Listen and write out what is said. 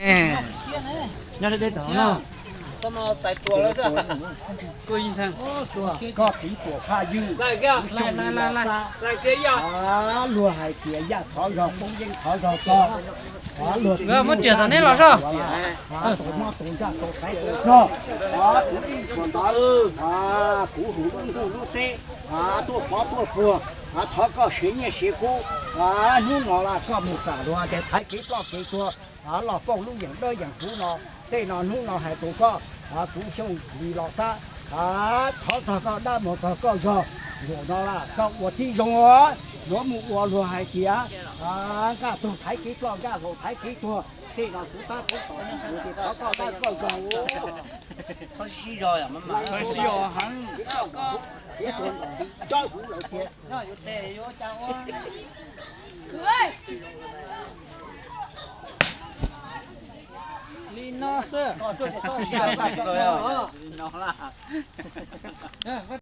Nyob deb deb tom no. Koj txiv tuam phaj ywg, kuv xyooj li los xab, luag hais tias yaj thov zog, poob yeeb thov zog txog, luag muab riam tom neb los soj, tus mob tus ntsaj tus qaiv tus rog, kuv ib txhua ntawd, kuv hu lub ntuj lub teb tuaj pov tuaj puag, thov koj siv nyiaj siv kub. Hnub no las koj mus kam luag tes thaiv kev ploj kev tuag, los kooj lub yeem dawb yeem huv no, tej no hnub no hais tus koj, kuv xyooj li los xab, thov txog koj dab mus txog koj zog. Zaum no las koj ua tib zoo, yuav mus ua luag hais tias nkaj tug thaiv kev ploj, nkaj haus thaiv kev tuag, tej no kuv tab kuv tom, kuv tes thov koj dab koj zog. Txhob sib zog, sib zog heev. Tsob huv lawm tiag. Li no xwb.